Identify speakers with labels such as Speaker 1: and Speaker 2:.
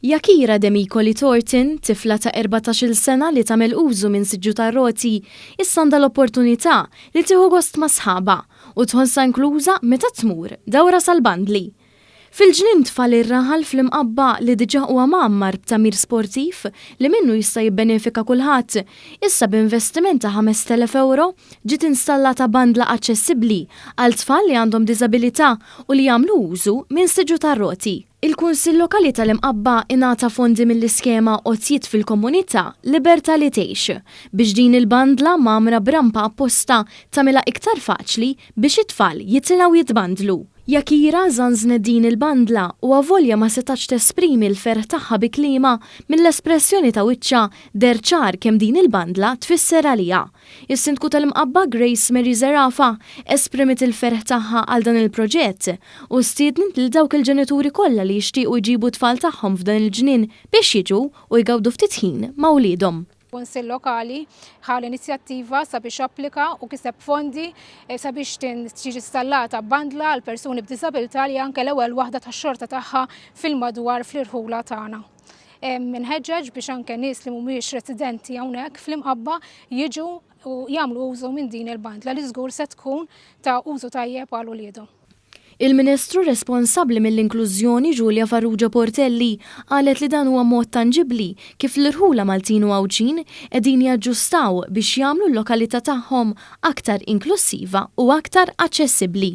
Speaker 1: Yakira Demicoli Thornton, tifla ta' 14-il sena li tagħmel użu minn siġġu tar-roti, issa għandha l-opportunità li tieħu gost ma' sħabha u tħossha inkluża meta tmur dawra sal-bandli. Fil-ġnien Tfal ir-Raħal fl-Imqabba li diġà huwa mgħammar b'tagħmir sportiv li minnu jista' jibbenefika kulħadd, issa b'investiment ta' 5,000 ewro ġiet installata bandla aċċessibbli għal tfal li għandhom diżabilità u li jagħmlu użu minn siġġu tar-roti. Il-Kunsill Lokali tal-Imqabba ingħata fondi mill-iskema Għotjiet fil-Komunità Libertà li Tgħix biex din il-bandla mgħammra b'rampa apposta tagħmilha iktar faċli biex it-tfal jitilgħu jitbandlu. Yakira żanżnet din il-bandla u avolja ma setgħetx tesprimi l-ferħ tagħha bi kliemha, mill-espressjoni ta' wiċċha deher ċar kemm din il-bandla tfisser għaliha. Is-Sindku tal-Imqabba Grace Mary Zerafa esprimiet il-ferħ tagħha għal dan il-proġett u stiednet lil dawk il-ġenituri kollha li jixtiequ jġibu t-tfal tagħhom f'dan il-ġnien biex jiġu u jgawdu ftit ħin ma' wliedhom.
Speaker 2: Kunsill Lokali ħa l-inizjattiva sabiex applika u kiseb fondi eh, sabiex tiġi installata bandla għal persuni b'disabilità li anke l-ewwel waħda tax-xorta tagħha fil-madwar fl-irħula tagħna. Minħeġġeġ biex anke nies li mhumiex residenti hawnhekk fl-Imqabba jiġu u jagħmlu użu minn din il-bandla li żgur se tkun ta' użu tajjeb għal uliedhom.
Speaker 1: Il-Ministru responsabbli mill-Inklużjoni Julia Farrugia Portelli qalet li dan huwa mod tanġibbli kif l-irħula Maltin u Għawdxin qegħdin jaġġustaw biex jagħmlu l-lokalità tagħhom aktar inklussiva u aktar aċċessibbli.